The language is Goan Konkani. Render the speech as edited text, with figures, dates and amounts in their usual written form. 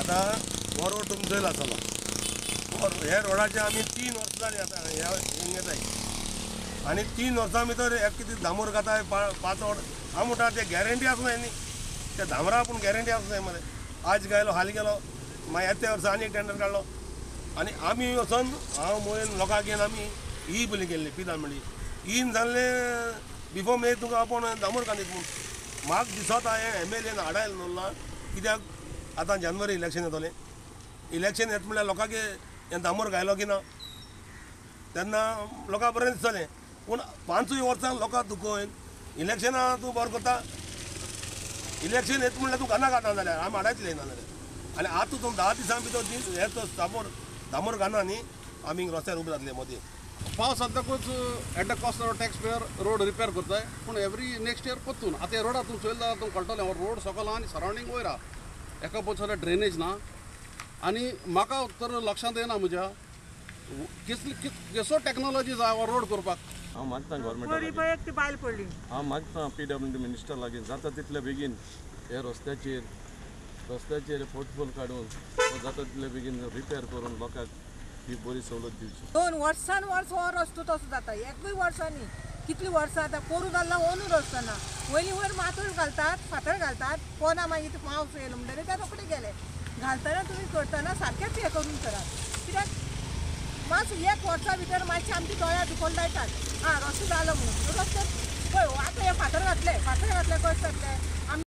आतां हो रोड तुमी चोयला आसतलो. हे रोडाचे आमी 3 वर्सां जालीं आतां ह्या हिंग येताय आनी 3 वर्सां भितर एक कितें दामोर घाताय 5 वड. हांव म्हणटा ते गॅरंटी आसनाय न्ही, ते दामरा पूण गॅरंटी आसनाय मरे. आज गेलो हालीं गेलो, मागीर येता वर्सा आनी एक टेंडर काडलो आनी आमी वचोन हांव मोयन लोकांक घेवन आमी ही पयलीं केल्ली पिदान म्हणली ईन जाल्लें बिफोर मे तुका आपोवन दामोर कांदीत म्हूण. म्हाका दिसता हें MLAन हाडायलें न्हू, कित्याक आतां जानेवारी इलेक्शन येतलें. इलेक्शन येता म्हणल्यार लोकांक हें दामोर घायलो की ना तेन्ना लोकांक बरें दिसतलें. पूण 5 वर्सां लोकांक दुखोवन इलेक्शनां तूं बरो करता, इलेक्शन येता म्हणल्यार तूं घालना घालना जाल्यार आमी हाडायतले ना जाल्यार. आनी आतां तूं 10 दिसां भितर हे तो दामोर घालना न्ही, आमी रस्त्यार उबे जातले मदीं. पावस जातकूच at the cost of tax payer road repair करताय, पूण एवरी नेक्स्ट इयर परतून आतां हे रोडार तूं चोयले जाल्यार तुमकां कळटलें हो रोड सकयल आहा आनी सरावंडींग वयर आहा, एका पळोवप जाल्यार ड्रेनेज ना. आनी म्हाका तर लक्षांत येना म्हज्या कितली कसो टॅक्नोलॉजी जाय हो रोड करपाक. हांव मागता गव्हर्मेंटा, बायल पडली. हांव मागता PWD minister लागीं जाता तितले बेगीन हे रस्त्याचेर पोटफोल काडून जाता तितले बेगीन रिपेर करून लोकांक ही बरी सवलत दिवची. 2 वर्सान वर्स हो रस्तो तसो जाता, एकूय वर्सां न्ही, कितलीं वर्सां आतां पोरूं जाल्लो ओनू रस्तो ना. वयली वयर मातूर घालतात, फातर घालतात, पोना मागीर पावस येयलो म्हणटकीर ते रोखडे गेले. घालतना तुमी करतना सारकेंच हें करून करात, कित्याक मातसो 1 वर्सा भितर मातशें आमच्या दोळ्या दुखोवन लायतात. आं रस्तो जालो म्हणून रस्तो पळय आतां हे फातर घातले, फातर घातले कशें जातले. आमी